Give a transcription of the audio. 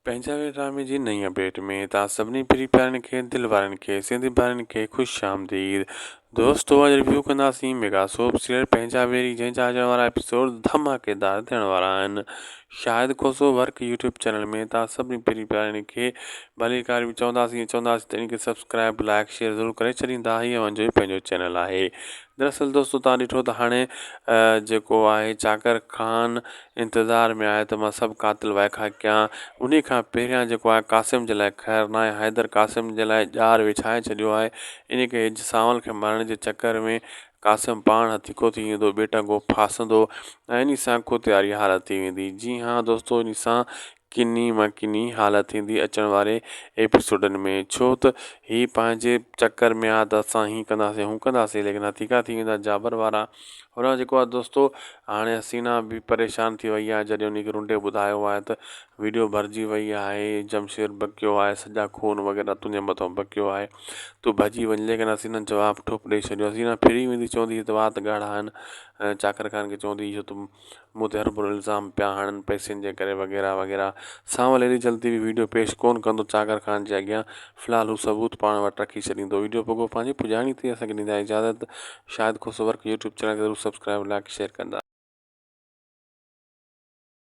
پنهنجا وير ڊرامي جي نئين اپڊيٽ ۾ توهان سڀني پرين پيارن کي دل وارن کي سنڌي ڀائرن کي خوش آمديد دوستو اڄ ريويو ڪنداسين ميگا سوپ سيريل پنهنجا ويري جنهن جا اچڻ وارا ايپيسوڊ ڌماڪيدار ٿيڻ وارا آهن Shahid Khoso work YouTube channel ۾ توهان سڀني پرين پيارن کي ڀليڪار به چونداسين چونداسين ته ان کي سبسڪرائب لائڪ شيئر ضرور ڪري ڇڏيندا هي اوهان جو پنهنجو چينل آهي دراصل دوستو توهان ڏٺو ته هاڻي جيڪو آهي چاڪر خان انتظار ۾ آهي ته مان سڀ قاتل وائکا ڪيان انهي کان پهريان جيڪو آهي قاسم جي لاء خير ناهي حيدر قاسم جي لاء ڄار وڇائي ڇڏيو آهي انهي ڪري سانول کي مارڻ جي چڪر ۾ قاسم پاڻ هٿيڪو ٿي ويندو ٻيٽنگو ڦاسندو ۽ انهي سان ڪتي واري حالت ٿي ويندي جي ها دوستو انهي سان ڪني مان ڪني حالت ٿيندي اچڻ واري ايپيسوڊن ۾ ڇو ته هي پنهنجي چڪر ۾ آ ته اسان هي ڪنداسين هو ڪنداسين ليڪن هٿيڪا ٿي ويندا جابر وارا هوڏانهن جيڪو آ دوستو هاڻي حسينا به پريشان ٿي وئي آهي جڏهن ان کي رنڊي ٻڌايو آهي ته ويڊيو ڀرجي وئي آهي جمشير بڪيو آهي سڄا خون وغيره تنهنجي مٿان بڪيو آهي تون ڀڄي وڃ ليڪن حسينا جواب ٺپ ڏئي ڇڏيو حسينا ڦري ويندي چوندي هي ته وات ڳاڙها آهن چاڪر خان کي چوندي اهو ته مون تي هرڀرو الزام پيا هڻن پئسن جي ڪري وغيره وغيره. سانول ايڏي جلدي به ويڊيو پيش ڪون ڪندو چاڪر خان جي اڳيان في الحال هو ثبوت پاڻ وٽ رکي ڇڏيندو. ويڊيو پڳو پنهنجي پڄاڻي تي اسان کي ڏيندا اجازت Shahid Khoso work YouTube channel کي ضرور سبسڪرائب لائڪ شيئر ڪندا.